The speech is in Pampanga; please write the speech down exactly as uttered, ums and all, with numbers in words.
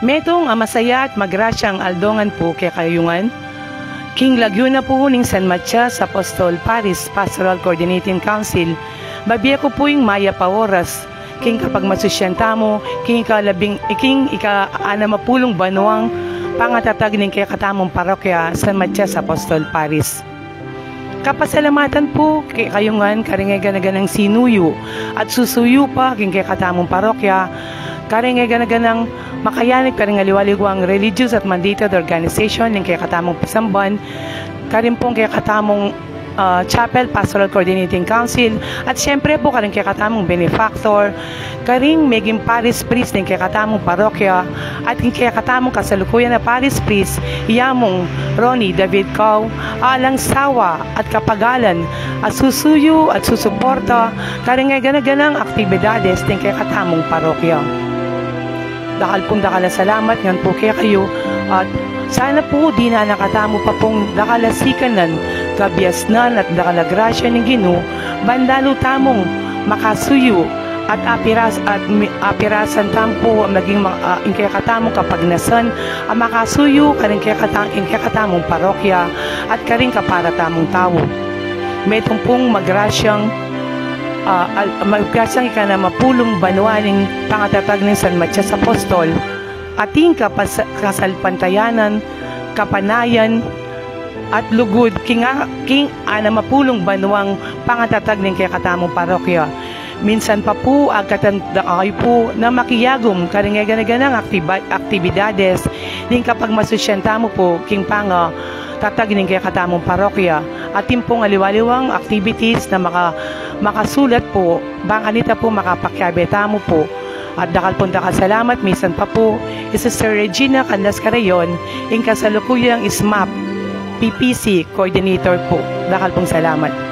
Metung a masaya at magrasyang aldo ngan pu kekayu ngan. King lagyu na pu ning San Matias Apostol Parish Pastoral Coordinating Council, babie ku pu ing mayap a oras king kapagmasusyan tamu king ikalabing, king ika-anam a pulung banuang pangatatag ning kekatamung parokya San Matias Apostol Parish. Kapasalamatan pu kekayu ngan karing e gana-ganang sinuyu at susuyu pa king kekatamung parokya, karing e gana-ganang makayanib karing aliwa-liwang religious at mandated organization ning kekatamung pasamban, karin pung kekatamung, ah, Chapel Pastoral Coordinating Council, at siyempre pu karing kekatamung benefactor, karing meging parish priest ning kekatamung parokya, at ing kekatamung kasalukuyan a parish priest, ya mung Ronnie David Cau, alang sawa at kapagalan a susuyu at susuporta karing e gana-ganang aktibidades ning kekatamung parokya. Dakal pung dakal a salamat ngan pu kekayu, at sana pu dinan na katamu pa pung dakal a sikanan, kabiasnan at dakal a grasya ning Ginu, ban dalu tamung makasuyu at apiras-, at mi-, apirasan tamu pu maging ma-, ah, ing kekatamung kapagnasan a makasuyu karing kekata-, ing kekatamung parokya at karing kapara tamung tau. Metung pung magrasyang, ah, al-, magrasyang ikanam a pulung banua ning pangatatag ning San Matias Apostol, ating kapas-, kasalpantayanan, kapanayan, at lugud king a-, king anam a pulung banuang pangatatag ning kekatamung parokya. Minsan pa pu, agkatan da kayu pu na makiyagum karing e gana-ganang aktiba-, aktibidades ning kapagmasusyan tamu pu king pangatatag ning kekatamung parokya. Atin pung aliwa-liwang activities na maka-, makasulat pu, ban kanita pu makapakiabe tamu pu. At dakal pung dakal salamat, misan pa pu, i Sister Regina Canlas Carreon, ing kasalukuyang SMAP P P C Coordinator pu. Dakal pung salamat.